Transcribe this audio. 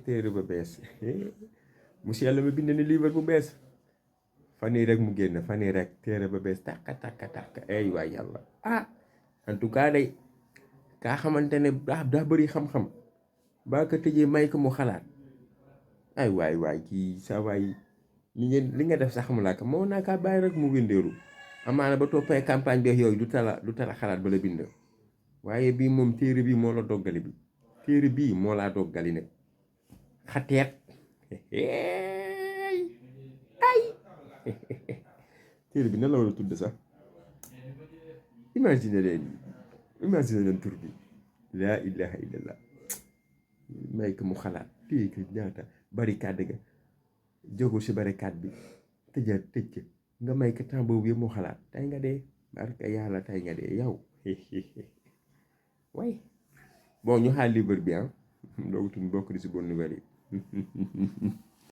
téere ba bees monsieur yàlla ma bind ni livre bu bees fan yii rek mu génn fan yii rek téere ba bees tàkk ay waay yàlla en tout cas day kaa xamante ne daa bëri xam-xam baa ko tëjee may ko mu xalaat ay waay kii sa waay li nga def sax xamulaa ko moo naa kaa bàyyi rek mu windeeru amaana ba toppee campagne bi yooyu du tala xalaat ba la bind waaye bii moom téere bii moo la doggali bi téere bii moo laa doggali ne xateet ay téere bi nan la war a tudd sax imagine leen tur bi laa ilaha illallah may ko mu xalaat téye ko ñaata barricade ga jógu si barricade bi tëj nga may ko temps boobu yëpp mu xalaat tey nga dee barka yàlla tey nga dee yow way bon ñu xaar livre bi doogu tudd bokk di si bonne nouvelle yi